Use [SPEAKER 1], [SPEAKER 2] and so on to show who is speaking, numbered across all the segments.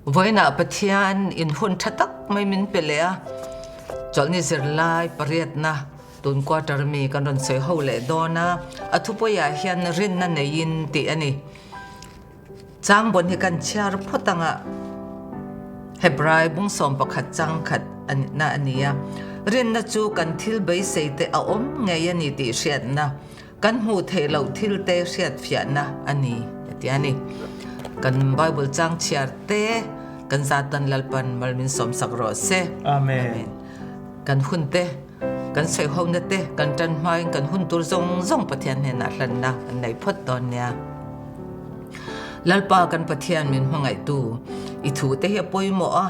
[SPEAKER 1] Vawiinah Pathian in hun tha tak mai min pe leh a, chawlhni zirlai pariatna tun quarter mi kan rawn sawi ho leh dawn a, a thupuiah hian rinna neiin tih a ni. Changbawn hi kan chhiar phawt anga Hebrai bungsawm pakhat changkhat na a ni a, rinna chu kan thil beisei te a awm ngei a ni tih hriatna Kan hmuh theih loh thil te hriat fiahna a ni a ti a ni. Kan Bible chang chhiar te kan zatan Lalpan mal min sawmsak rawh se.
[SPEAKER 2] Amen.
[SPEAKER 1] Kan hun te, kan sawihona te, kan tan hmain kan hun tur zawng zawng Pathian hnenah hlanna kan nei phawt dawn nia. Lalpa kan Pathian min hmangaihtu, i thu te hi a pawimawh a,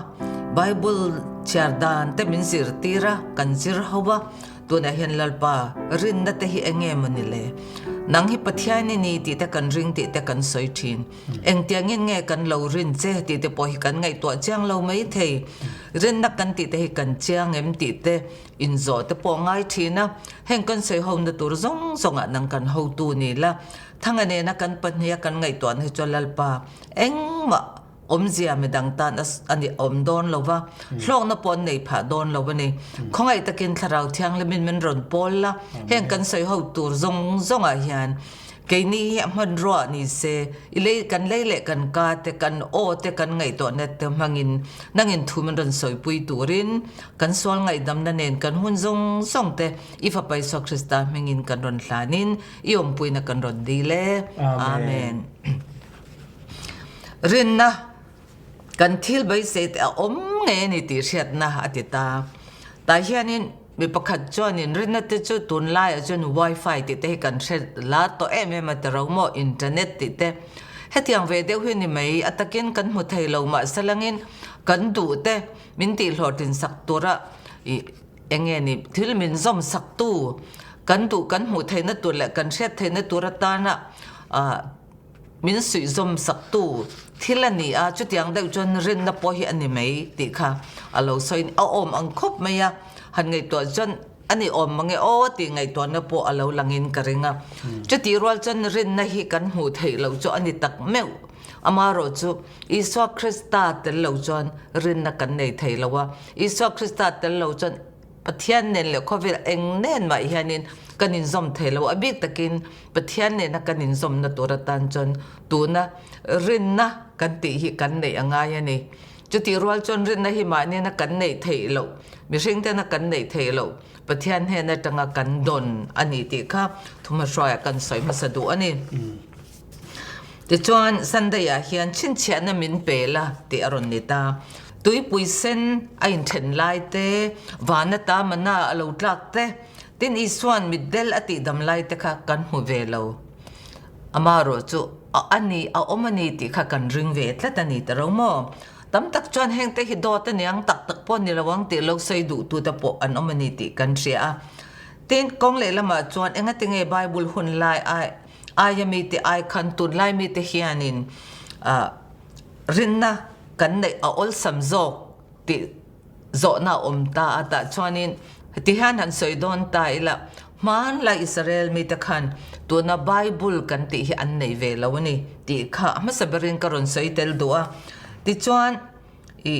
[SPEAKER 1] Bible chhiar dan te min zirtir a, kan zir ho a, Tunah hian Lalpa, rinna te hi eng nge maw ni le? Nang hi Pathian i ni tih te kan ring tih te kan sawi thin. Engtiangin nge kan lo rin che tih te pawh hi kan ngaihtuah chiang lo mai thei. Rinna kan tih te hi kan chiang em tih te inzawh te pawh ngai thin a. Heng kan sawi hona tur zawng zawngah nang kan hotu ni la. Thanga nena kan pahniha kan ngaihtuahna hi chuan Lalpa, engmah Awmzia midang tan a ni awm dawn lo va, hlawkna pawh an nei phah dawn lo a ni. Khawngaih takin Thlarau Thianghlimin min rawn pawl la, heng kan sawi ho tur zawng zawngah hian keini hi a hmanrua ni se, i lei kan lei leh kan ka te, kan aw te, kan ngaihtuahna te hmangin nangin thu min rawn sawipui turin kan sual ngaihdamna nen kan hun zawng zawng te i Fapa Isua Krista hmingin kan rawn hlanin i awmpuina kan rawn dil e. Amen. Rinna kan thil beisei te a awm ngei a ni tih hriatna a ti ta. Tah hianin mi pakhat chuanin rinna te chu tunlaiah chuan wifi tih te hi kan hre la tawh em em a ti ro maw, internet tih te. Hetiang ve deuh hi ni mai, a takin kan hmu thei lo mahse langin kan duh te min tihhlawhtlin sak tura ih eng nge ni thil min zawm sak tu kan duh kan hmuh theihna tur leh kan hriat theihna tur atana ah Min suihzawm saktu thil a ni a, chutiang deuh chuan rinna pawh hi a ni mai tih kha a lo sawi a awm ang khawp mai a, han ngaihtuah chuan a ni awm mange aw tih ngaihtuahna pawh a lo langin ka ring a. Chutih rual chuan rinna hi kan hmuh theih loh chu a ni tak meuh. Amaherawh chu Isua Krista tel lo chuan rinna kan nei thei lo a, Isua Krista tel lo chuan Pathian nen leh khawvel eng nen mah hianin kan inzawm thei lo. A bik takin Pathian nena kan inzawmna tur atan chuan tuna rinna kan tih hi kan neih a ngai a ni. Chutih rual chuan rinna hi mahnina kan neih theih loh, mihring tena kan neih theih loh Pathian hnen atanga kan dawn a ni tih kha thumahruaiah kan sawi hmasa duh a ni. Tichuan, Sunday-ah hian chhinchhiahna min pe la tih a rawn ni ta. Tuipui sen a inthen lai te, vana ta mana a lo tlak te, tin Isua'n mitdel a tihdam lai te kha kan hmu ve lo. Amaherawh chu a ni, a awm a ni tih kha kan ring ve tlat a ni ta ro maw? Tam tak chuan hengte hi dawt a niang tak tak pawh ni lo ang tih lo sawi duhtute pawh an awm a ni tih kan hria a. Tin, kawng lehlamah chuan engatinge Bible hun lai ai Aia mite ai khan tunlai mite hianin rinna kan neih a awlsam zawk tih zawhna a awm ta a, tah chuanin tihian han sawi dawn ta ila, hmanlai Israel mite khan tuna Bible kan tih hi an nei ve lo a ni tih kha hmasa berin ka rawn sawi tel duh a. Tichuan i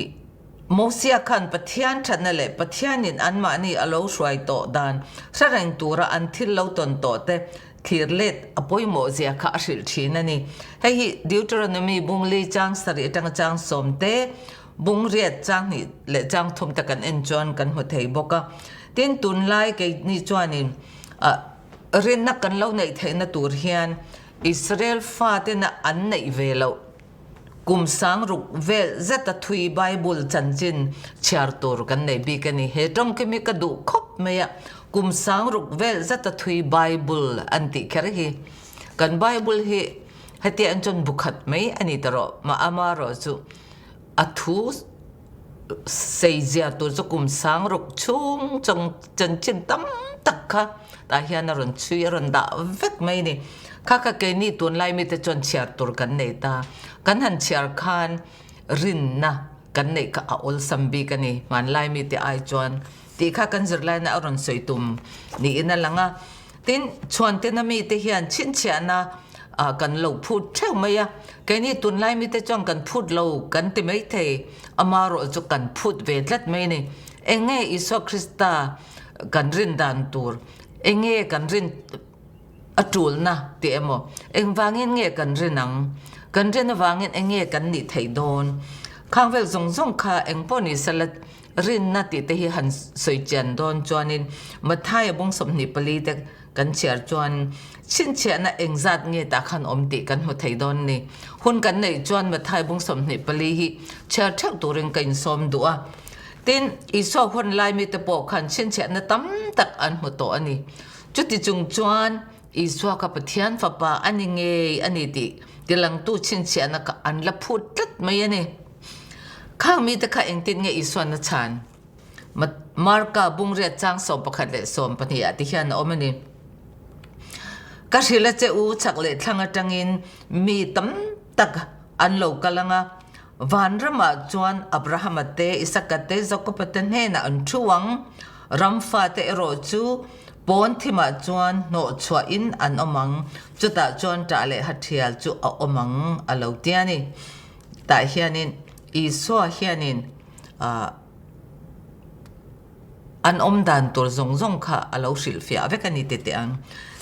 [SPEAKER 1] Mosia khan Pathian thatna leh Pathianin anmahni a lo hruai tawh dan hre reng tura an thil lo tawn tawh te thlir let a pawimawh zia kha a hrilh thin a ni. Hei hi Deuteronomy bung li chang sarih atanga chang sawm te, bung riat chang hnih leh chang thum te kan en chuan kan hmu thei bawk a. Tin, tunlai keini chuanin rinna kan lo neih theihna tur hian Israel fatena an neih ve loh Kum sang ruk vel zeta thui Bible chanchin chhiar tur kan nei bik a ni. He tawngkim hi ka duh khawp mai a, kum sang ruk vel zeta thui Bible an tih kher hi. Kan Bible hi heti an chuan bu khat mai a ni ta rawh, mah amarawh chu a thu sei zia tur chu kum sang ruk chhung chawng chanchin tam tak kha tah hian a rawn chhui a rawn dah vek mai a ni. Kha kha keini tunlai mite chuan chhiar tur kan nei ta. Kan han chhiar khan rinna kan neih kha a awlsam bik a ni. Hmanlai mite ai chuan tih kha kan zirlaina a rawn sawi tum niin a lang a. Tin, chhuantena mite hian chhinchhiahna. kan lo phut theuh mai a. Keini tunlai mite chuan kan phut lo kan ti mai thei, amarawh chu kan phut ve tlat mai a ni. Eng nge Isua Krista kan rin dan tur, eng nge kan rin a tulna tih emaw, engvangin nge kan rin ang, kan rin avangin eng nge kan nih theih dawn? Khang vel zawng zawng kha eng pawh ni sela rinna tih te hi han sawi chian dawn chuanin Mathaia bung 24 te kan chhiar chuan chhinchhiahna engzat nge tah khan awm tih kan hmu thei dawn ni. Hun kan neih chuan Mathaia bung 24 hi chhiar theuh turin ka insawm duh a. Tin, Isua hun lai mite pawh khan chhinchhiahna tam tak an hmu tawh a ni. Chuti chung chuan Isua kha Pathian Fapa a ni ngei a ni tih tilangtu chhinchhiahna kha an la phut tlat mai a ni. Khang mite kha engtin nge Isuan a chhan? Marka bungriat chang 11 leh 12 ah ti hian a awm a ni. Ka hrilh a che u chak leh thlang atangin mi tam tak an lo kal ang a, Vanramah chuan Abrahama te, Isaka te, Jakoba te hnenah an thu ang, ram fate erawh chu pawn thimah chuan hnawhchhuahin an awm ang, chutah chuan ṭah leh hathial chu a awm ang a lo ti a ni. Tah hianin Isua hianin an awm dan tur zawng zawng kha a lo hrilhfiah vek a ni ti teh ang.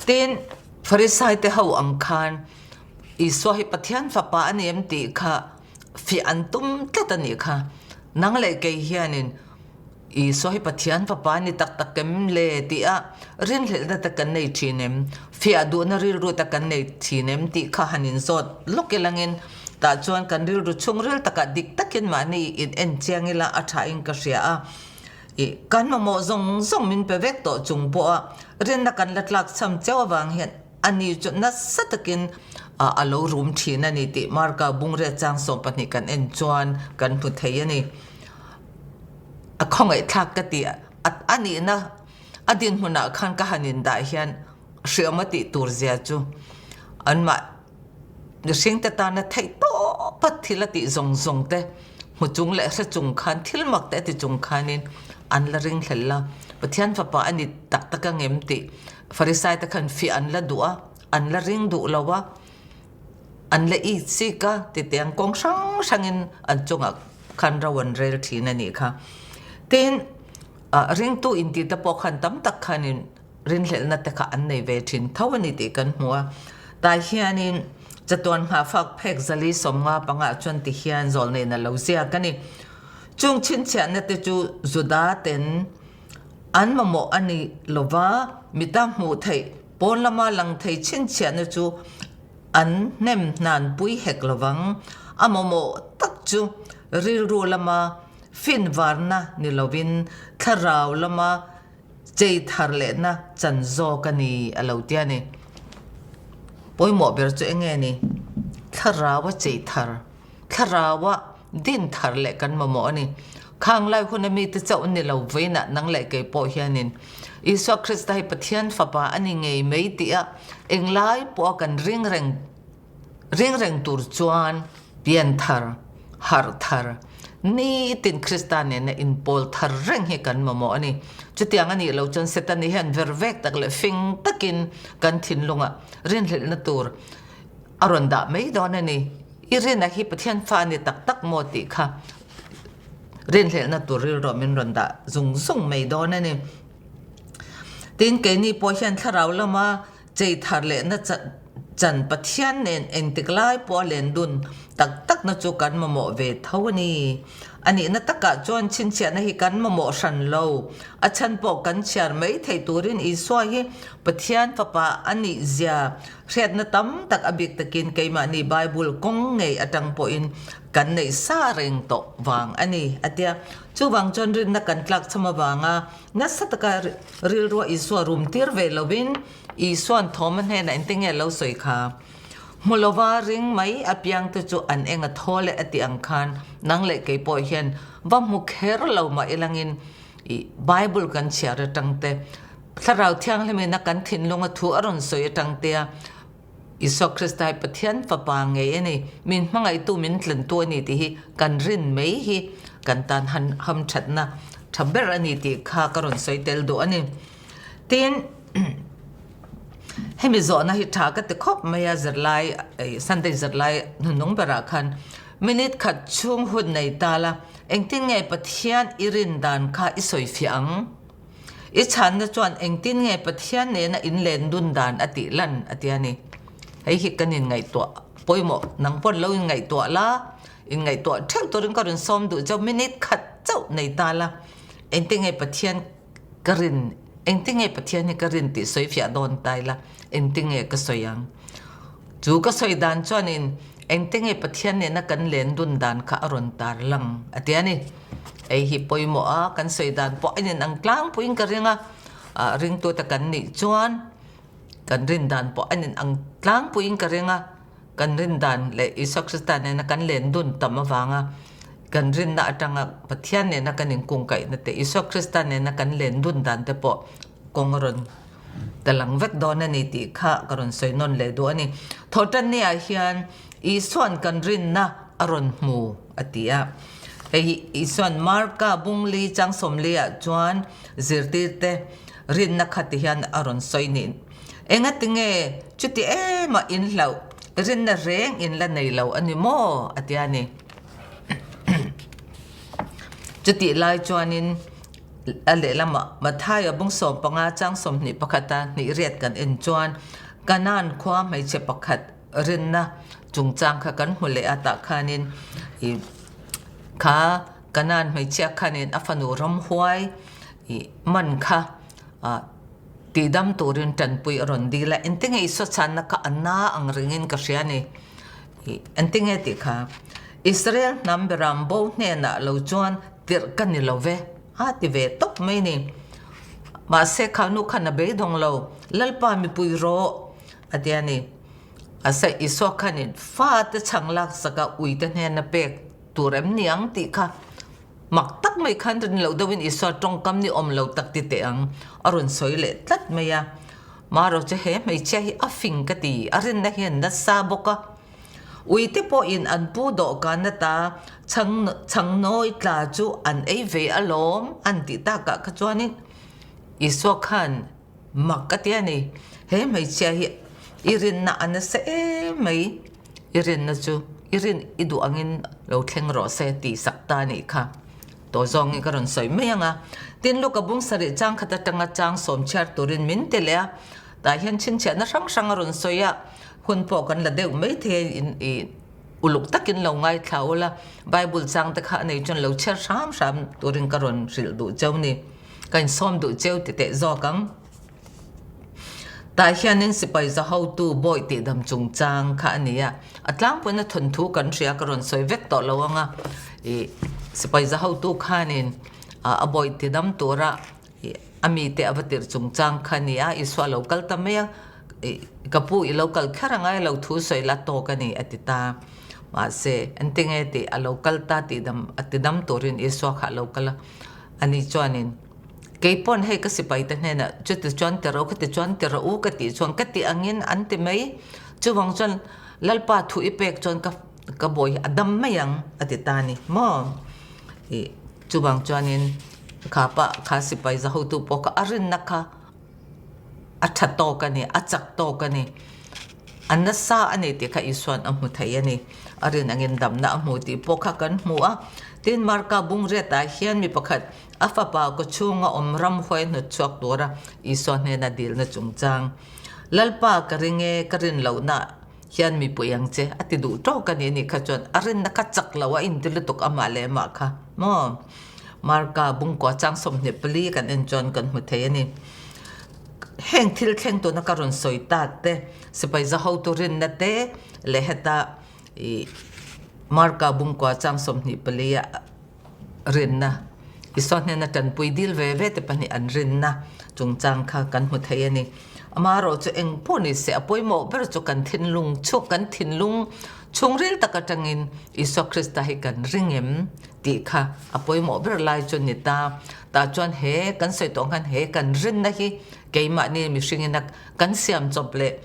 [SPEAKER 1] Tin, Farisaite ho ang khan Isua hi Pathian Fapa a ni em tih kha fiah an tum tlat a nih kha. Nang leh kei hianin Isua hi Pathian Fapa a ni tak tak em le tih a rinhlelhna te kan nei thin em? Fiah duhna rilru te kan nei thin em tih kha han inzawt lawk ilangin tah chuan kan rilru chhungril takah dik takin mahni in en chiang ila a thain ka hria a. I kan mamawh zawng zawng min pe vek tawh chung pawha rinna kan la tlak cham cheu avang hian A ni chu nasa takin a lo rum thin a ni tih Marka bungriat chang 12 kan en chuan kan hmu thei a ni. A khawngaihthlak ka ti a, a nihna a dinhmunah khan ka han indah hian hriawm a tih tur zia chu anmah mihringte tana theih tawpa thil a tih zawng zawng te hmu chung leh hre chung khan thil mak te a ti chung khanin an la ringhlel a, Pathian fapa a ni tak tak angem tih Farisai te khan fiah an la duh a, an la ring duh lo a, an la it sik a, titiang kawng hrang hrangin an chungah khan ro an rel thin a nih kha. Tin, ringtu intih te pawh khan tam tak khanin rinhlelhna te kha an nei ve thin tho a ni tih kan hmu a. Tah hianin chatuan nghahfak phek zali 50 pangah chuan ti hian zawlneihna lo ziak a ni. Chung chhinchhiahna te chu Juda ten An mamawh a ni lova, mita hmuh theih pawn lama lang thei chhinchhiahna chu an hnem hnanpui hek lovang. A mamawh tak chu rilru lama finvarna ni lovin thlarau lama chei thar lehna chan zawk a ni a lo ti a ni. Pawimawh ber chu eng nge ni? Thlarau a chei thar. Thlaraua din thar leh kan mamawh a ni. Khang lai huna mite chauh ni lo vawiinah nang leh kei pawh hianin Isua Krista hi Pathian Fapa a ni ngei mai tih a englai pawha kan ring reng ring reng tur chuan pian thar, harh thar, nitin Krista nena inpawl thar reng hi kan mamawh a ni. Chutiang a nih loh chuan Setani hian vervek tak leh fing takin kan thinlungah rinhlelhna tur a rawn dah mai dawn a ni. I rinna hi Pathian fa a ni tak tak maw tih kha rinhlelhna tur rilruah min rawn dah zung zung mai dawn a ni. Tin, keini pawh hian thlarau lama chei thar lehna chan Pathian nen engtik lai pawha len dun tak takna chu kan mamawh ve tho a ni. A nihna takah chuan chhinchhiahna hi kan mamawh hran lo. A chhan pawh kan chhiar mai thei turin Isua hi Pathian Fapa a nih zia Hriatna tam tak a bik takin keimahni Bible kawng ngei atang pawhin kan neih sa reng tawh vang a ni, a tia. Chuvang chuan rinna kan tlak chham avanga nasa taka rilrua Isua rum tir ve lovin Isua'n Thawma hnenah engtin nge a lo sawi kha? Hmu lova ring mai apiangte chu an eng a thaw leh a tih ang khan nang leh kei pawh hian va hmu kher lo mah ilangin i Bible kan chhiar atang te Thlarau Thianghlimin a kan thinlunga thu a rawn sawi atang tea Isua Krista hi Pathian Fapa ngei a ni, min hmangaihtu, min tlantu a ni tih hi kan rin mai hi kan tan han hamthatna tha ber a ni tih kha ka rawn sawi tel duh a ni. Tin, Hemi zawhna hi tha ka ti khawp mai a, zirlai, Sunday zirlai hnuhnung berah khan minute khat chhung hun nei ta la, engtin nge Pathian i rin dan kha i sawi fiah ang? I chhanna chuan engtin nge Pathian nena in len dun dan a tih lan a ti a ni. Hei hi kan inngaihtuah pawimawh, nang pawn lo inngaihtuah la, inngaihtuah theuh turin ka rawn sawm duh chauh, minute khat chauh nei ta la, engtin nge Pathian ka rin, engtin nge Pathian hi ka rin tih sawi fiah dawn ta ila, engtin nge ka sawi ang? Chu ka sawi dan chuanin engtin nge Pathian nena kan len dun dan kha a rawn tar lang a ti a ni. Hei hi pawimawh a, kan sawi dan pawh a inen ang tlangpuiin ka ring a, ringtute kan nih chuan kan rin dan pawh a inen ang tlangpuiin ka ring a, kan rin dan leh Isua Krista nena kan len dun tam avanga kan rinna atanga Pathian nena kan inkungkaihna te, Isua Krista nena kan len dun dan te pawh kawng a rawn ta lang vek dawn a ni tih kha ka rawn sawi nawn leh duh a ni. Thawhtanni ah hian Isua'n kan rinna a rawn hmu a ti a. Hei hi Isua'n Marka bungli chang sawmli ah chuan zirtirte rinna kha ti hian a rawn sawi ni. Engatinge chuti em a in hlauh rinna reng in la nei lo a ni maw? a ti a ni. Chutih lai chuanin a lehlamah Mathaia bung 15 chang 21 a hnih riat kan en chuan Kanaan khua hmeichhe pakhat rinna chungchang kha kan hmu leh a tah khanin i kha Kanaan hmeichhia khanin a fanu ramhuai i man kha Tihdam turin tanpui a rawn dil a, engtinge Isua chhanna kha a na ang ringin ka hria a ni. Engtinge tih kha? Israel hnam beram bo hnenah lo chuan tirh ka ni lo ve, a ti ve tawp mai ni. Mahse kha nu khan a beidawng lo, Lalpa mipui rawh, a ti a ni. Mahse Isua khanin fate chhang laksaka uite hnena pek tur em ni ang tih kha Mak tak mai khan rin loh deuhin Isua tawngkam ni awm lo tak ti teh ang a rawn sawi leh tlat mai a. Marawh chu he hmeichhia hi a fing ka ti, a rinna hian nasa bawk a. Uite pawhin an pu dawhkan ata chhang chhang nawi tla chu an ei ve alawm an tih takah kha chuanin Isua khan Mak ka ti a ni. He hmeichhia hi i rinna a nasa em mai. I rinna chu i rin i duh angin lo thleng rawh se tih sak ta a nih kha. Tawh zawngin ka rawn sawi mai ang a. Tin, Luka bung sarih chang khat atanga chang sawm chhiar turin min ti leh a. Tah hian chhinchhiahna hrang hrang a rawn sawi a, hun pawh kan la deuh mai thei a i uluk takin lo ngaithla ula, Bible chang te kha a nei chuan lo chhiar hram hram turin ka rawn hrilh duh cheu ni. Ka insawm duh cheu ti teh zawk ang. Tah hianin sipai za hotu bawi tihdam chungchang kha a ni a, a tlangpuina thawnthu kan hria ka rawn sawi vek tawh lo ang a, ih sipai za hotu khanin a bawi tidam tura ih a mite a va tirh chungchang kha a ni a, Isua lo kal ta mai a, ih ka pu i lo kal kher ang a, i lo thu sawi la tawk a ni a ti ta. Mahse engtinge tih a lo kal ta tihdam a tidam turin Isua kha a lo kal a. Ani chuanin, Kei pawn hei ka sipaite hnenah chuti chuan ti rawh u, khati chuan ti rawh u ka tih chuan ka tih angin an ti mai. Chuvang chuan Lalpa thu i pek chuan ka ka bawi hi a dam mai ang a ti ta a ni maw? Ih chuvang chuanin kha pa kha sipai za hotu pawh kha a rinna kha a tha tawk a ni, a chak tawk a ni. A nasa a ni tih kha Isua'n a hmu thei a ni. A rin angin damna a hmu tih pawh kha kan hmu a. Tin, Marka bungriatah hian mi pakhat a fapa kawchhunga awm ramhuai hnawt chhuak tura Isua hnena dilna chungchang, Lalpa ka ring e, ka rin lohna hian mi pui ang che, a ti duh tawk a ni nih kha chuan a rinna kha chak lo a inti lutuk amah leh amah kha maw? Marka bungkua chang 24 kan en chuan kan hmu thei a ni. Heng thil thleng tuna ka rawn sawi tak te, sipai za hotu rinna te leh heta ih Marka bungkua chang 24 a rinna, Isua hnena tanpui dil ve ve te pahnih an rinna chungchang kha kan hmu thei a ni. Amaherawh chu eng pawh ni se a pawimawh ber chu kan thinlung chhung, kan thinlung chhungril tak atangin Isua Krista hi kan ring em tih kha a pawimawh ber lai chu ni ta. Tah chuan he kan sawi tawh ang khan he kan rinna hi keimahni mihringin a kan siam chawp leh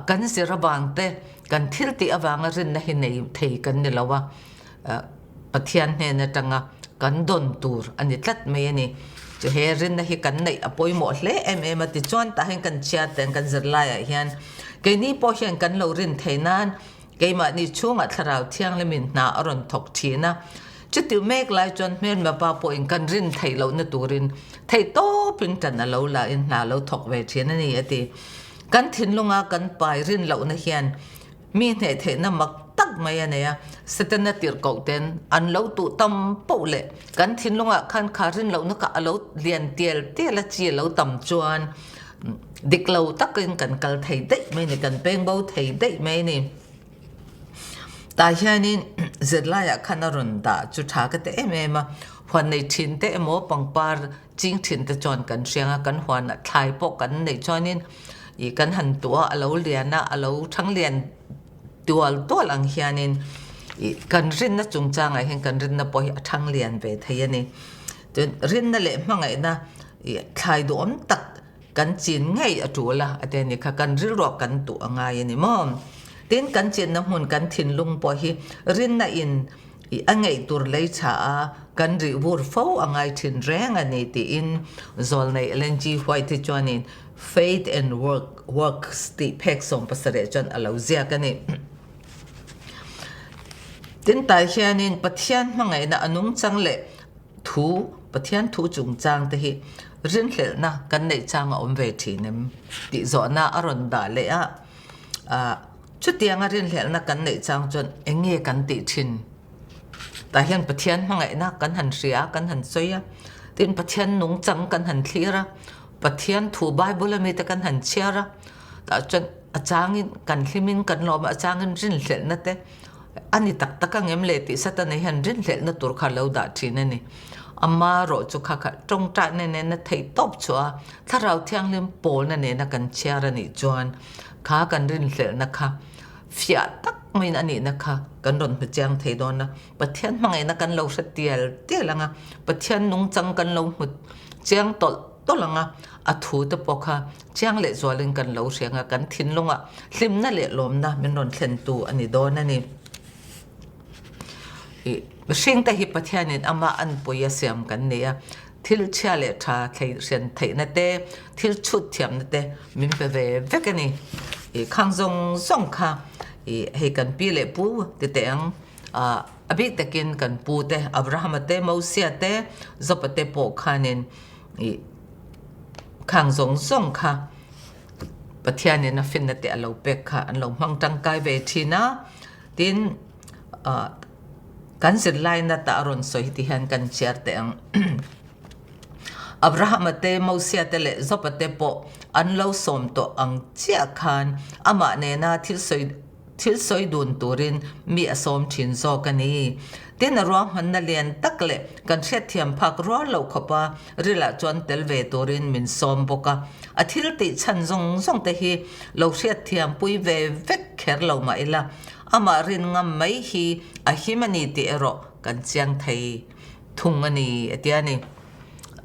[SPEAKER 1] kan zir avang te, kan thil tih avanga rinna hi nei thei kan ni lo a, Pathian hnen atanga. kan dawn tur a ni tlat mai a ni. Chu he rinna hi kan neih a pawimawh hle em em a tichuan tah hian kan chhiar teh ang kan zirlaiah hian keini pawh hian kan lo rin theih nan keimahni chhungah thlarau thianghlimin hna a rawn thawk thin a. Chuti mek lai chuan hmelma pa pawhin kan rin theih lohna turin theih tawpin tan a lo la in hna a lo thawk ve thin a ni a ti. Kan thinlunga kan pai rin lohna hian Mi hneh theihna mak tak mai a nei a, Setana tirhkoh ten an lo tuh tam poh leh kan thinlungah khan kha rin lohna kha a lo lian tial tial a, chi a lo tam chuan dik lo takin kan kal thei daih mai a ni, kan peng bo thei daih mai a ni. Tah hianin zirlaiah khan a rawn dah chu tha ka ti em em a, huan nei thin te emaw pangpar ching thin te chuan kan hriang a, kan huanah thlai pawh kan neih chuanin ih kan han tuah a, a lo lian a, a lo thang lian tual tual ang hianin ih kan rinna chungchangah hian kan rinna pawh hi a thang lian ve thei a ni. Chuan rinna leh hmangaihna ih thlai duhawm tak kan chin ngei a tul a, a ti a ni kha kan rilruah kan tuh a ngai a ni maw? Tin, kan chinna hmun kan thinlung pawh hi rinna in I a ngeih tur lei tha a, kan rih vur fo a ngai thin reng a ni tiin Zawlnei Ellen G. White hi chuanin Faith and Work, Works tih phek 70 chuan a lo ziak a ni. Tin tai hianin Pathian hmangaihna a nungchang leh thu, Pathian thu chungchang te hi rinhlelhna kan neih chang a awm ve thin em tih zawhna a rawn dah leh a. Chutianga rinhlelhna kan neih chang chuan eng nge kan tih thin? Tah hian Pathian hmangaihna kan han hria a, kan han sawi a, tin Pathian nungchang kan han thlir a, Pathian thu Bible a mite kan han chhiar a, tah chuan a changin kan hlimin kan lawm a, a changin rinhlelhna te a ni tak tak ang em le tih Satana hian rinhlelhna tur kha a lo dah thin a ni. Ama erawh chu kha kha tawngtaina nena theih tawp chhuah a, Thlarau Thianghlim pawlna nena kan chhiar a nih chuan Kha kan rinhlelhna kha fiah tak maiin a nihna kha kan rawn hmu chiang thei dawn a, Pathian hmangaihna kan lo hre tial tial ang a, Pathian nungchang kan lo hmu chiang tawlh tawlh ang a, a thu te pawh kha chiang leh zualin kan lo hria ang a, kan thinlungah hlimna leh lawmna min rawn thlentu a ni dawn a ni. Ih, mihringte hi Pathianin amah anpui a siam kan ni a, thil chhia leh tha thlei hrian theihna te, thil chhut thiamna te min pe ve vek a ni. Ih, khang zawng zawng kha ih hei kan pi leh pu ti teh ang, ah a bik takin kan pu te Abrahama te, Mosia te, Jopa te pawh khanin ih khang zawng zawng kha Pathianin a finna te a lo pek kha an lo hmang tangkai ve thin a. Tin, kan zirlaina tah a rawn sawi hi ti hian kan chhiar teh ang. Abrahama te, Mosia te leh Joba te pawh an lo sawm tawh ang chiah khan amah nena thil sawi thil sawi dun turin mi a sawm thin zawk a ni. Tin, a ruahmanna lian tak leh kan hriatthiam phak rual loh khawpa rilah chuan tel ve turin min sawm bawk a. A thil tih chhan zawng zawng te hi lo hriatthiam pui ve vek kher lo mah ila, amah rin ngam mai hi a him a ni tih erawh kan chiang thei thung a ni a ti a ni.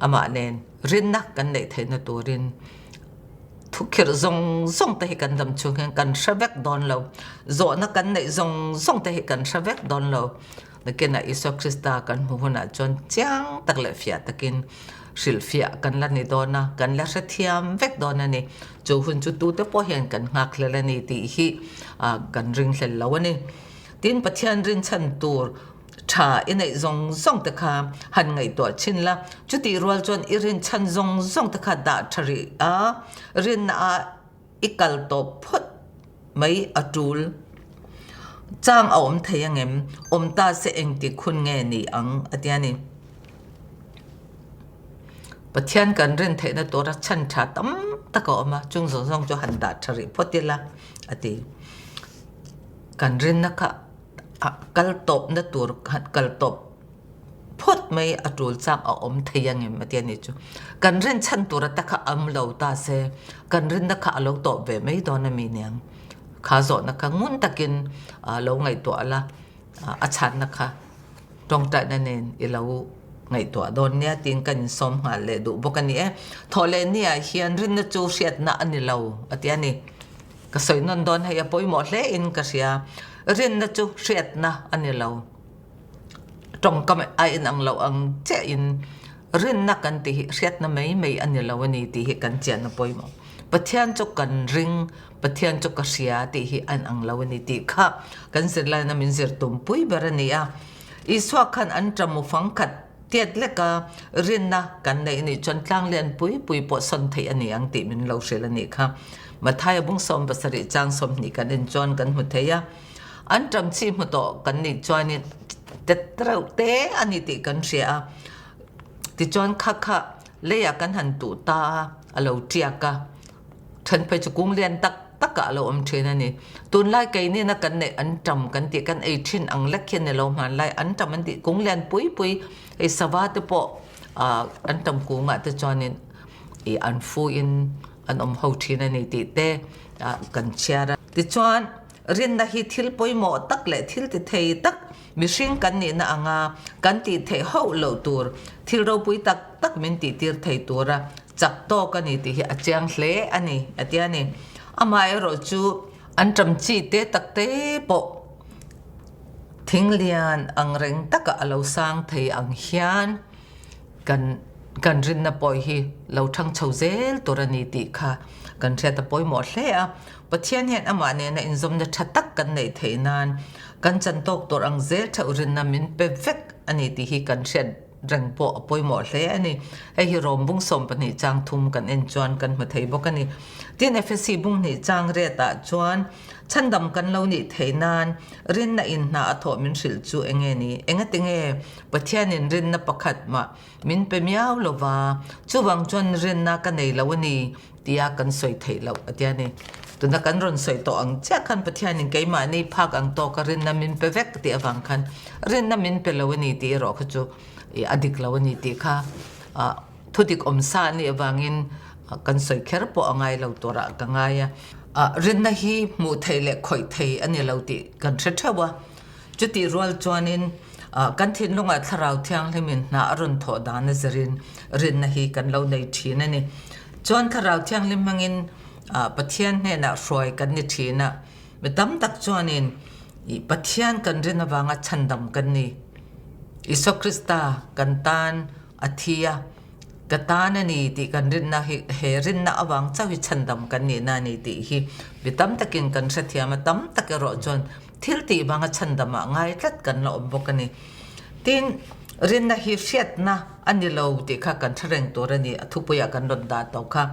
[SPEAKER 1] Amah nen rinna kan neih theihna turin thukhirh zawng zawng te hi kan dam chhung hian kan hre vek dawn lo, zawhna kan neih zawng zawng te hi kan hre vek dawn lo. Nakinah Isua Krista kan hmu hunah chuan chiang tak leh fiah takin hrilhfiah kan la ni dawn a, kan la hrethiam vek dawn a ni. Chu hun chu tute pawh hian kan nghakhlel a ni tih hi kan ringhlel lo a ni. Tin, Pathian rinchhan tur tha i neih zawng zawng te kha han ngaihtuah chhin la, chutih rual chuan i rinchhan zawng zawng te kha dah tha rih a, rinna ah I kal tawp phawt mai a tul. Chang a awm thei angem? Awm ta se engtik hun nge ni ang? a ti a ni. Pathian kan rin theihna tura chhan tha tam tak a awm a, chung zawng zawng chu han dah tha rih phawt ila a ti. Kan rinna kha kal tawpna tur kal tawp phawt mai a tul chak a awm thei angem a ti a nih chu. Kan rin chhan tur ata kha am lo ta se, kan rinna kha a lo tawp ve mai dawn a mi niang. Kha zawhna kha ngun takin lo ngaihtuah la, a chhanna kha tawngtaina nen i lo ngaihtuah dawn nia tiin kan insawm nghal leh duh bawk a ni e. Thawh leh niah hian rinna chu hriatna a ni lo a ti a ni. Ka sawi nawn dawn hei a pawimawh hle in ka hria. Rinna chu hriatna a ni lo. Tawngkam a inang loh ang chiahin rinna kan tih hi hriatna mai mai a ni lo a ni tih hi kan chian a pawimawh. Pathian chu kan ring, Pathian chu ka hria tih hi a inang lo a ni tih kha kan zirlaina min zir tumpui ber a ni a. Isua khan an ṭamu fangkhat tiat leka rinna kan neih nih chuan tlang lian pui pui pawh sawn theih a ni ang tih min lo hrilh a nih kha. Mathaia bung 70 chang 20 kan en chuan kan hmu thei a. An ṭam chi hmu tawh kan nih chuanin tet reuh te a ni tih kan hria a. Tichuan kha kha leiah kan han tuh ta a, a lo ṭiak a. Then phei chu kung lian tak takah a lo awm thin a ni. Tunlai keinina kan neih an tam kan tih kan ei thin ang lek hian ni lo hmanlai an tam an tih kung lian pui pui hei sava te pawh ah an tam kungah te chuanin ih an fuin an awm ho thin a ni tih te ah kan chhiar a. Tichuan rinna hi thil pawimawh tak leh thil ti thei tak mihring kan nihna anga kan tih theih hauh loh tur thil ropui tak tak min tih tir thei tura chak tawk a ni tih hi a chiang hle a ni a ti a ni. Amaherawhchu an ṭam chi te tak te pawh thing lian ang reng takah a lo sang thei ang hian kan kan rinna pawh hi lo ṭhang chho zel tur a ni tih kha kan hriat a pawimawh hle a. Pathian hian amah nena inzawmna ṭha tak kan neih theih nan kan chan tawk tur ang zel ṭheuh rinna min pe vek a ni tih hi kan hriat reng pawh a pawimawh hle a ni. Hei hi Rom bung 12 chang thum kan en chuan kan hmu thei bawk a ni. Tin, Efesi bung hnih chang riatah chuan chhandam kan lo nih theih nan rinna in hna a thawh min hrilh chu eng nge ni? Engati nge Pathianin rinna pakhat mah min pe miau lo va, chuvang chuan rinna ka nei lo a ni tia kan sawi theih loh a tia ni. Tuna kan rawn sawi tawh ang chiah khan Pathianin keimahni phak ang tawka rinna min pe vek tih avang khan rinna min pe lo a ni tih erawh kha chu a dik lo a ni tih kha thudik awm sa a nih avangin kan sawi kher pawh a ngai lo turah ka ngai a. Rinna hi hmuh theih leh khawih thei a ni lo tih kan hre theuh a. Chutih rual chuanin kan thinlungah Thlarau Thianghlimin hna a rawn thawh dan a zirin rinna hi kan lo nei thin a ni. Chuan Thlarau Thianghlim hmangin Pathian hnenah hruai kan ni thin a, mi tam tak chuanin Pathian kan rin avanga chhandam kan ni. Isua Krista kan tan a thi a, ka tan a ni tih kan rinna hi he rinna avang chauh hi chhandam kan nihna a ni tih hi mi tam takin kan hrethiam a, tam tak erawh chuan thil tih vanga chhandamah ngai tlat kan la awm bawk a ni. Tin, rinna hi hriatna a ni lo tih kha kan hre reng tur a ni, a thupuiah kan rawn dah tawh kha.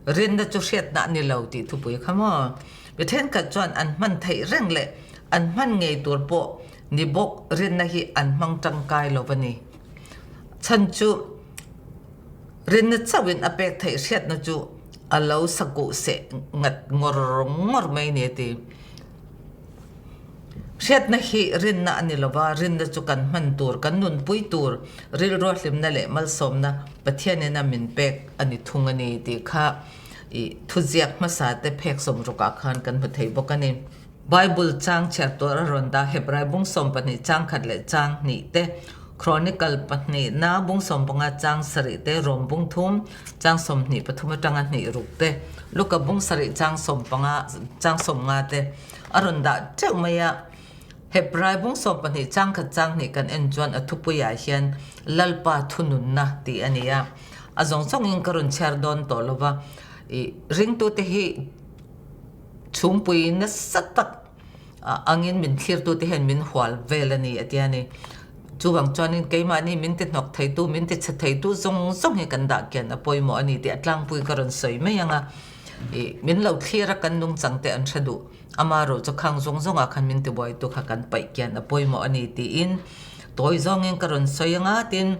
[SPEAKER 1] Rinna chu hriatna a ni lo tih thupui kha maw? Mi thenkhat chuan an hman theih reng leh an hman ngei tur pawh ni bawk rinna hi an hmang tangkai lo a ni. Chhan chu rinna chauhin a pek theih hriatna chu a lo sakuh seh ngat ngawr ngawr mai ni a ti. Hriatna hi rinna a ni lova, rinna chu kan hman tur, kan nunpui tur, rilrua hlimna leh malsawmna Pathianin a min pek a ni thung a ni tih kha i thuziak hmasa te phek sawmrukah khan kan hmu thei bawk a ni. Bible chang chhiar tur a rawn dah Hebrai bung 12 chang khat leh chang hnih te, Chronicle pahnihna bung 15 chang sarih te, Rom bung thum chang 23 atanga hnih ruk te, Luka bung sarih chang 15 chang 15 te, A rawn dah teuh mai a, Hebrai bung 12 chang khat chang hnih kan en chuan a thupuiah hian Lalpa thununna tih a ni a. A zawng zawngin ka rawn chhiar dawn tawh lo va, ih ringtute hi chhungpui nasa tak angin min thlirtute hian min hual vel a ni a ti a ni. Chuvang chuanin keimahni min ti hnawk theitu, min ti chhe theitu zawng zawng hi kan dah kian a pawimawh a ni tih a tlangpui ka rawn sawi mai ang a. I min lo thlir a kan nungchang te an hre duh. Ama ro chu khang zawng zawng ah khan min tibuai tu kha kan paih kian a pawimawh a ni tiin tawi zawngin ka rawn sawi anga tin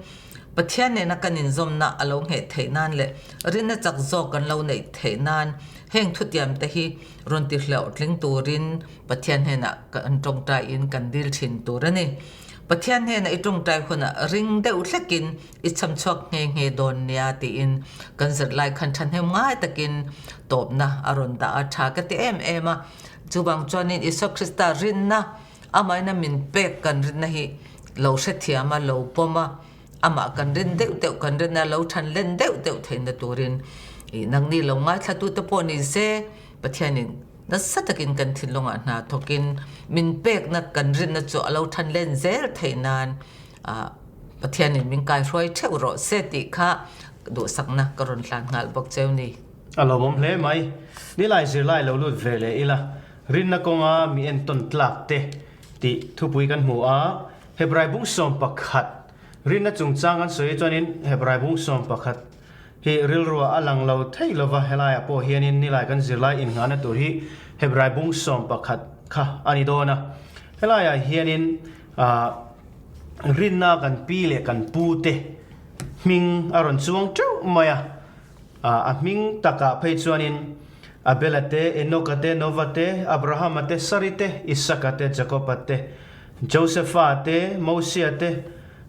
[SPEAKER 1] Pathian nena kan inzawmna a lo ngheh theih nan leh rinna chak zawk kan lo neih theih nan heng thutiam te hi rawn ti hlawhtling turin Pathian hnenah kan tawngtai in kan dil thin tur a ni. Pathian hnena i tawngtai hunah ring deuh hlekin i cham chhuak nghe nghe dawn nia tiin kan zirlai khan thahnem ngai takin tawpna a rawn dah a, tha ka ti em em a. Chuvang chuanin Isua Krista rinna amahin a min pek kan rinna hi lo hrethiam a, lo pawm a, amah kan rin deuh deuh kan rinna lo than len deuh deuh theihna turin ih nangni lo ngaithlatute pawh ni se Pathianin nasa takin kan thinlungah hna thawkin min pekna kan rinna chu a lo than len zel theih nan. Pathianin min kaihruai theuh rawh se tih kha duhsakna ka rawn hlan nghal bawk cheu ni.
[SPEAKER 2] A lawmawm hle mai. Nilai zirlai lo lut ve leh ila, rinna kawnga mi entawn tlak te tih thupui kan hmu a. Hebrai bung 11 rinna chungchang kan sawi chuanin Hebrai bung 11 hi rilruah a lang lo thei lova, helaiah pawh hianin nilai kan zirlai innghahna tur hi Hebrai bung 11 kha a ni dawn a. Helaiah hianin ah rinna kan pi leh kan pu te hming a rawn chuang teuh mai a, ah a hming takah phei chuanin Abela te, Enoka te, Nova te, Abrahama te, Sari te, Isaka te, Jakoba te, Josefa te, Mosia te,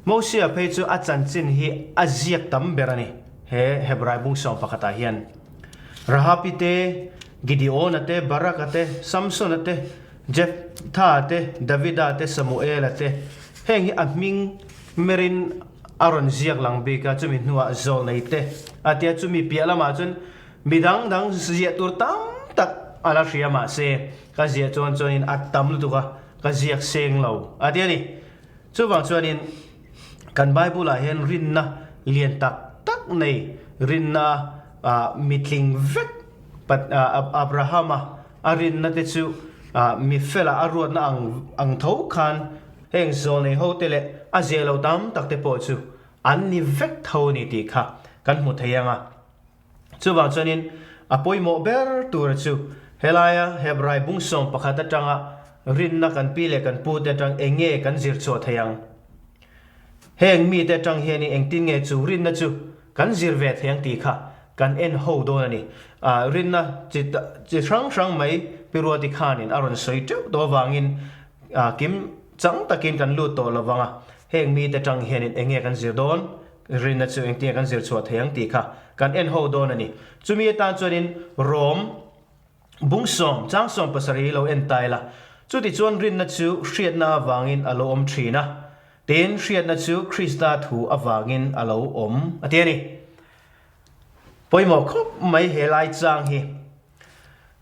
[SPEAKER 2] Mosia phei chu a chanchin hi a ziak tam ber a ni, he Hebrai bung 11 ah hian. Rahapi te, Gideona te, Baraka te, Samsona te, Jeftha te, Davida te, Samuela te, heng hi a hming merin a rawn ziak lang bik a, chumi hnuah zawlnei te a tia, chumi piah lamah chuan Mi dang dang ziah tur tam tak a la hria mahse ka ziah chuan chuanin a tam lutuk a, ka ziak seng lo a ti a ni. Chuvang chuanin kan Bible ah hian rinna lian tak tak nei rinna mitling vek Abrahama a rinna te chu mi fela a ruatna ang ang tho khan heng zawlnei ho te leh a ziah lo tam tak te pawh chu an ni vek tho a ni tih kha kan hmu thei ang a. Chuvang chuanin a pawimawh ber tura chu helaia Hebrai bung 11 atanga rinna kan pi leh kan pute atang eng nge kan zir chhuah thei ang? Heng mite atang hianin engtin nge chu rinna chu kan zir ve thei ang tih kha kan en ho dawn a ni. Rinna chi chi hrang hrang mai Pi Ruati khanin a rawn sawi teuh tawh avangin kim chang takin kan lut tawh lovang a, heng mite atang hianin eng nge kan zir dawn? Rinna chu engtinge kan zir chhuah thei ang tih kha kan en ho dawn a ni. Chumi atan chuanin Rom bung sawm, chang 17 lo en ta ila. Chutichuan rinna chu hriatna avangin a lo awm thin a, tin hriatna chu Krista thu avangin a lo awm a ti a ni. Pawimawh khawp mai he lai chang hi.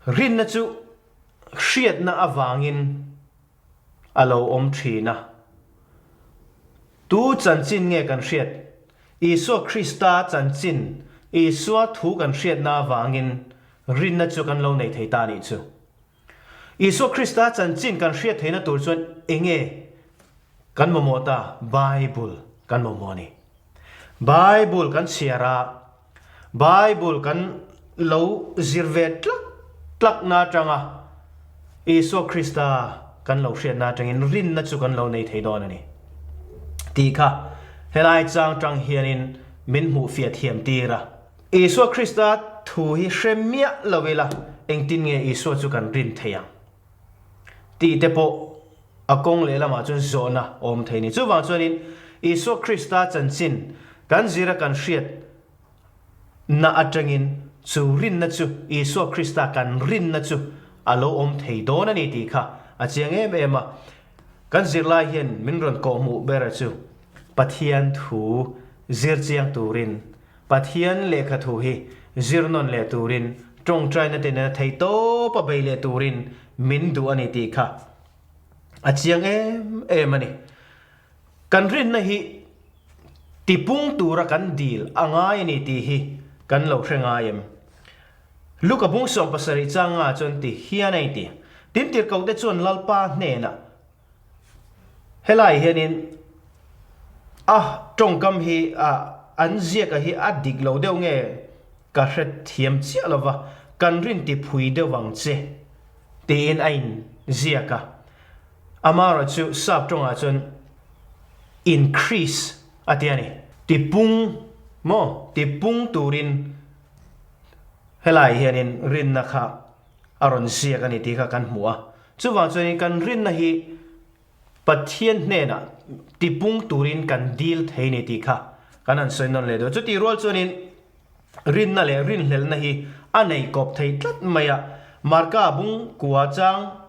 [SPEAKER 2] Rinna chu hriatna avangin a lo awm thin a. Tu chanchin nge kan hriat? Isua Krista chanchin, Isua thu kan hriatna avangin rinna chu kan lo nei thei ta nih chu. Isua Krista chanchin kan hriat theihna tur chuan enge kan mamawh ta? Bible kan mamawh a ni. Bible kan chhiar a, Bible kan lo zir ve tlak tlakna atanga Isua Krista kan lo hriatna atangin rinna chu kan lo nei thei dawn a ni tih kha helai chang tang hianin min hmuhfiah thiam tir a. Isua Krista thu hi hre miah lo ila engtin nge Isua chu kan rin thei ang tih te pawh a kawng lehlamah chuan zawhna a awm thei a ni. Chuvang chuanin Isua Krista chanchin kan zira kan hriat na atangin chu rinna chu Isua Krista kan rinna chu a lo awm thei dawn a ni tih kha a chiang em em a. Kan zirlai hian min rawn kawhhmuh ber chu Pathian thu zir chiang turin, Pathian lehkha thu hi zir nawn leh turin, tawngtaina te nena thei tawp a bei leh turin min duh a ni tih kha a chiang em em a ni. Kan rinna hi tipung tura kan dil a ngai a ni tih hi kan lo hre ngai em? Luka bung 17 changa chuan ti hian a inti, Tin tirhkohte chuan Lalpa hnenah helai hianin a tawngkam hi an ziaka hi a dik lo deuh nge ka hre thiam chiah lova, kan rin ti phui deuh ang che tiin a inziak a. Amaherawh chu sap tawngah chuan increase a ti a ni. Tipung maw? Tipung turin helai hianin rinna kha a rawn ziak a ni tih kha kan hmu a. Chuvang chuanin kan rinna hi Pathian hnenah tipung turin kan dil thei ni tih kha kan han sawi nawn leh duh. Chutih rual chuanin rinna leh rinhlelhna hi a nei kawp thei tlat mai a. Marka bung kua chang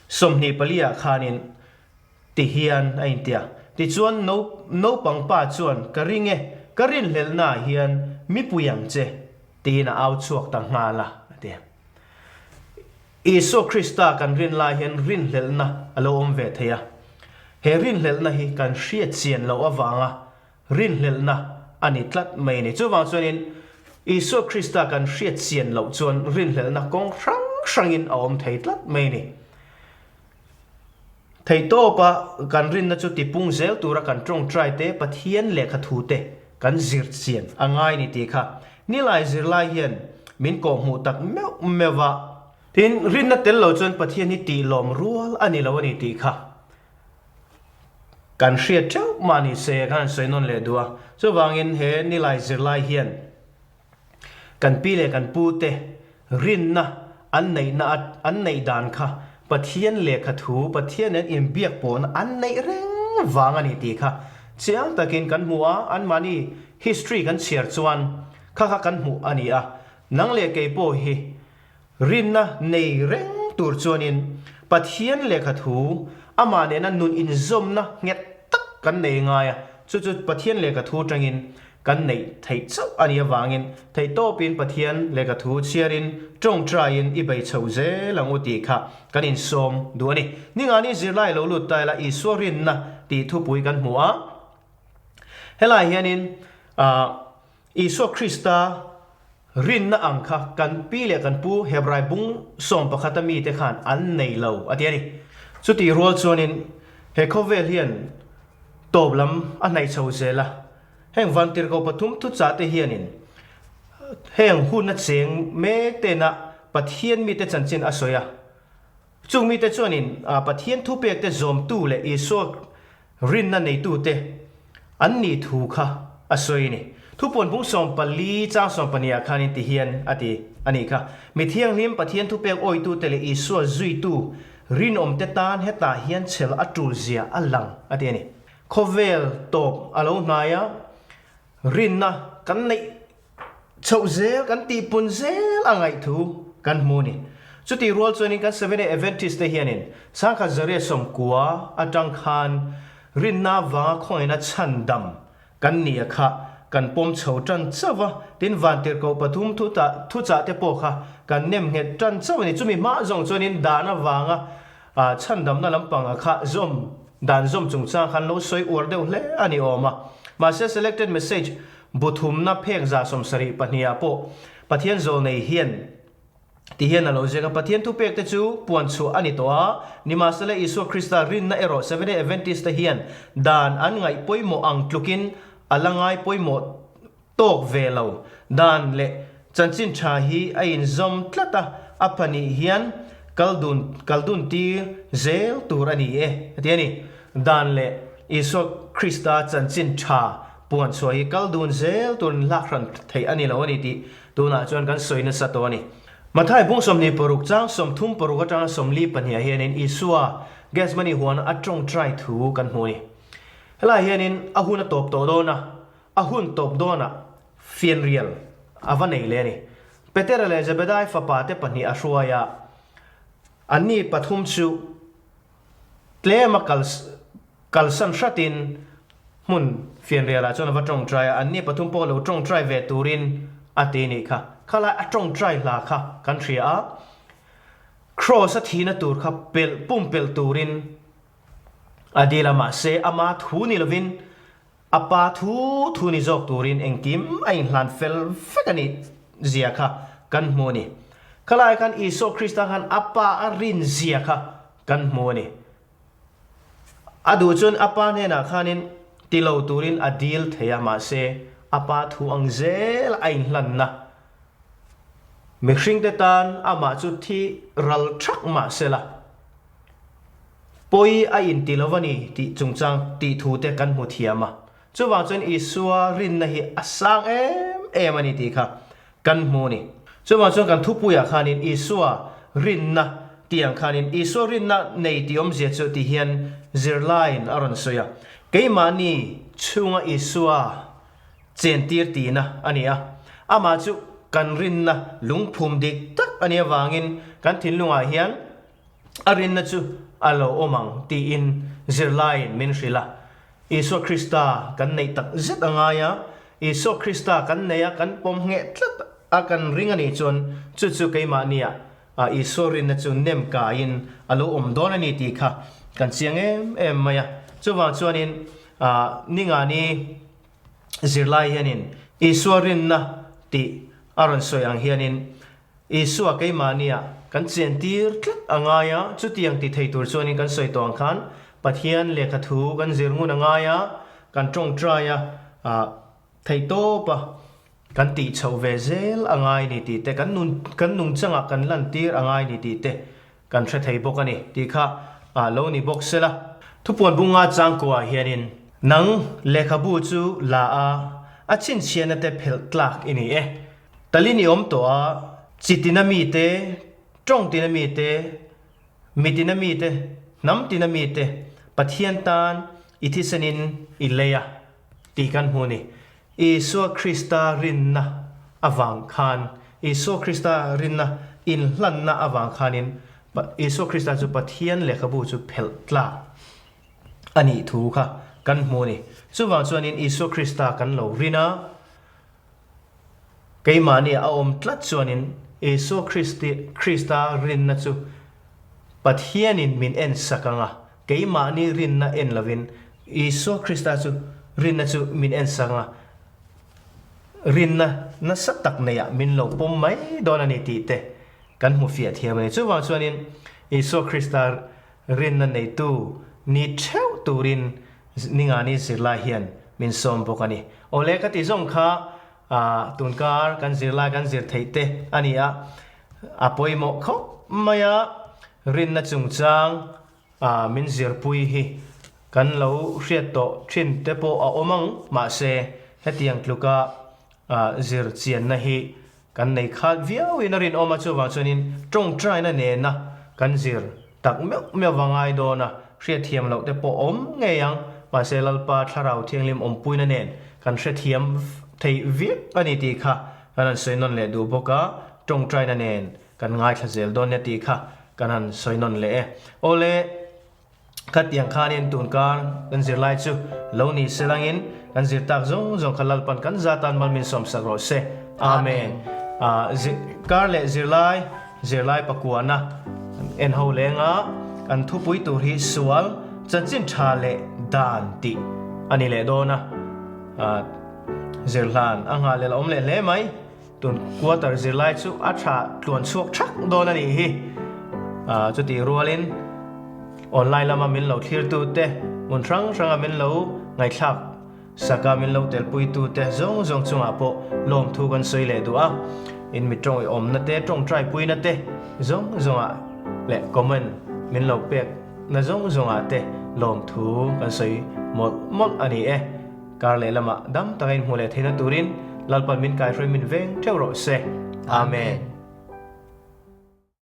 [SPEAKER 2] 24 ah khanin ti hian a intia. Tichuan naupang pa chuan ka ring e, ka rinhlelhna ah hian mipui ang che tiin a au chhuak ta nghal a, a ti. Isua Krista kan rin lai hian rinhlelhna a lo awm ve thei a. He rinhlelhna hi kan hriat chian loh avanga rinhlelhna a ni tlat mai a ni. Chuvang chuanin Isua Krista kan hriat chian loh chuan rinhlelhna kawng hrang hrangin a awm thei tlat mai a ni. Theihtawpa kan rinna chu tipung zel tura kan tawngtai te, Pathian lehkha thu te kan zir chian a ngai ni tih kha nilai zirlai hian min kawhhmuh tak meuh meuh a. Tin, rinna tel lo chuan Pathian hi tihlawm rual a ni lo a ni tih kha kan hriat theuh mah ni se kan han sawi nawn leh duh a. Chuvangin he nilai zirlai hian kan pi leh kan pu te rinna an neihna an neih dan kha Pathian lehkha thu, Pathian nen inbiak pawhna an neih reng vang a ni tih kha chiang takin kan hmu a, anmahni history kan chhiar chuan kha kha kan hmuh a ni a. Nang leh kei pawh hi Rinna nei reng tur chuanin Pathian lehkha thu amah nena nun inzawmna nghet tak kan nei ngai a, chu chu Pathian lehkha thu atangin kan neih theih chauh a nih avangin theihtawpin Pathian lehkha thu chhiarin tawngtaiin i bei chho zel ang u tih kha kan insawm duh a ni. Ningani zirlai lo lut ta ila Isua rinna tih thupui kan hmu a, helai hianin Isua Krista Rinna ang kha kan pi leh kan pu Hebrai bung 11 a mite khan an nei lo a ti a ni. Chutih rual chuanin he khawvel hian tawp lam a hnaih chho zel a, heng vantirhkoh pathum thuchah te hianin heng hun a cheng mek tena Pathian mite chanchin a sawi a. Chung mite chuanin Pathian thupek te zawmtu leh Isua Rinna neitute an nih thu kha a sawi a ni. Thupuan bung 14 chang 12 ah khanin ti hian a ti a nih kha. Mi thianghlim Pathian thupek awitute leh Isua zuitu rinawmte tan hetah hian chhel a tul zia a lang a ti a ni. Khawvel tawp a lo hnai a, rinna kan neih Chhoh zel kan tihpun zel a ngaih thu kan hmu a ni. Chutih rual chuanin kan Seventh-day Adventist te hianin 1990 atang khan rinna avanga khawngaihna chhandam kan nia kha kan pawm chho tan chauh a, tin vantirhkoh pathum thuchah te pawh kha kan nem nghet tan chauh a ni. Chumi hma zawng chuanin dan avanga chhandamna lampanga kha zawm dan zawm chungchang khan lo sawi uar deuh hle a ni awm a. Mahse Selected Message Bu thumna phek 72 ah pawh Pathian zawlnei hian ti hian a lo ziak a, Pathian thupek te chu puan chhuah a ni tawh a, nimahsela Isua Krista rinna erawh Seventh-day Adventist te hian dan an ngaih pawimawh ang tlukin a la ngai pawimawh tawk ve lo. Dan leh chanchin tha hi a inzawm tlat a, a pahnih hian kal dun kal dun tir zel tur a ni e, a ti a ni. Dan leh Isua Krista chanchin tha Puan chhuah hi kal dun zel turin hlak hran theih a ni lo a ni tih tunah chuan kan sawi nasa tawh a ni. Mathai bung 26 chang 36 atanga 42 ah hianin Isua Gethsemane huana a tawngtai thu kan hmu a ni. Helaiah hianin a hun a tawp tawh dawn a, a hun tawp dawnah fianrial a va nei leh a ni. Petera leh Zebedai fapa te pahnih a hruai a, anni pathum chu tlema kal Kalsan hratin hmun fianrialah chuan a va tawngtai a, anni pathum pawh lo tawngtai ve turin a ti nih kha. Khalai a tawngtai hla kha kan hria a, Kraws a thihna tur kha pelh pumpelh turin a dil a, mahse ama thu ni lovin a pa thu thu ni zawk turin engkim a inhlan fel vek a nih zia kha kan hmu a ni. Khalai khan Isua Krista khan a pa a rin zia kha kan hmu a ni. A duh chuan a pa hnenah khanin ti lo turin a dil thei a, mahse a pa thu ang zel a inhlanna. Mihringte tan amah chu thi ral thak mah sela, pawi a inti lo a ni tih chungchang tih thu te kan hmu thiam a. Chuvang chuan Isua rinna hi a sang em em a ni tih kha kan hmu a ni. Chuvang chuan kan thupuiah khanin Isua rinna tih ang khanin Isua rinna nei tih awmzia chu ti hian zirlaiin a rawn sawi a, keimahni chhunga Isua chentir tihna a ni a, amah chu kan rinna lungphum dik tak a nih avangin kan thinlungah hian a rinna chu a lo awm ang tiin zirlaiin min hrilh a. Isua Krista kan neih tak zet a ngai a, Isua Krista kan nei a, kan pawm ngheh tlat a kan ring a nih chuan chu chu keimahnia Isua rinna chu nem kaiin a lo awm dawn a ni tih kha kan chiang em em mai a. Chuvang chuanin Ningani zirlai hianin Isua rinna tih a rawn sawi ang hianin Isua keimahnia kan chentir tlat a ngai a, chutiang ti thei tur chuanin kan sawi tawh ang khan Pathian lehkha thu kan zir ngun a ngai a, kan tawngtai a, theihtawp a kan tih chhoh ve zel a ngai ni tih te, kan nun kan nungchangah kan lantir a ngai ni tih te kan hre thei bawk a ni tih kha lo ni bawk sela. Thupuan bunga changkuah hianin nang lehkhabu chu la a, a chhinchhiahna te phelh tlak i ni e. Talin i awm tawh a, chi tina mite, tawng tina mite, mi tina mite, hnam tina mite Pathian tan i thisenin i lei a tih kan hmu ni. Isua Krista rinna avang khan, Isua Krista rinna inhlanna avang khanin Isua Krista chu Pathian lehkhabu chu phelh tlak a nih thu kha kan hmu ni. Chuvang chuanin Isua Krista kan lo rin a, Keimahni a awm tlat chuanin Isua Krista rinna chu Pathianin min en sak ang a, keimahni rinna en lovin Isua Krista chu rinna chu min en sak ang a, rinna nasa tak neiah min lo pawm mai dawn a ni tih te kan hmu fiah thiam a ni. Chuvang chuanin Isua Krista rinna neitu ni theuh turin Ningani zirlai hian min sawm bawk a ni. Awle ka ti zawng kha tunkar kan zirlai kan zir theih te a ni a, a pawimawh khawp mai a, rinna chungchang min zirpui hi kan lo hriat tawh thin te pawh a awm ang, mahse hetiang tluka zir chianna hi Kan nei khat viauin a rinawm a, chuvang chuanin tawngtaina nena kan zir tak meuh meuh va ngai dawn a, hriatthiam loh te pawh awm ngei ang, mahse Lalpa Thlarau Thianghlim awmpuina nen kan hrethiam thei viau a ni tih kha kan han sawi nawn leh duh bawk a, tawngtaina nen kan ngaithla zel dawn nia tih kha kan han sawi nawn leh e. Awle. Khatiang khanin tunkar kan zirlai chu lo ni selangin kan zir tak zawng zawng kha Lalpan kan zatan malmin sawmsak rawh se. Amen. Kar leh zirlai, zirlai pakuana en ho lenga kan thupui tur hi sual, chanchin tha leh dan tih a ni leh dawn a. Zirhlan a nghah leh la awm leh hle mai. Tun quarter zirlai chu a tha tluan chhuak thak dawn a nih hi. Chutih rualin online lama min lo thlirtu te, hmun hrang hranga min lo ngaihthlak saka min lo telpuitu te zawng zawng chungah pawh lawmthu kan sawi leh duh a. In mi tawng i awmna te, tawngtai puina te zawng zawngah leh comment min lo pek na zawng zawngah te lawmthu kan sawi mawlh mawlh a ni e. Kar leh lamah dam taka inhmuh leh theihna turin Lalpan min kaihruai min veng theuh rawh se. Amen.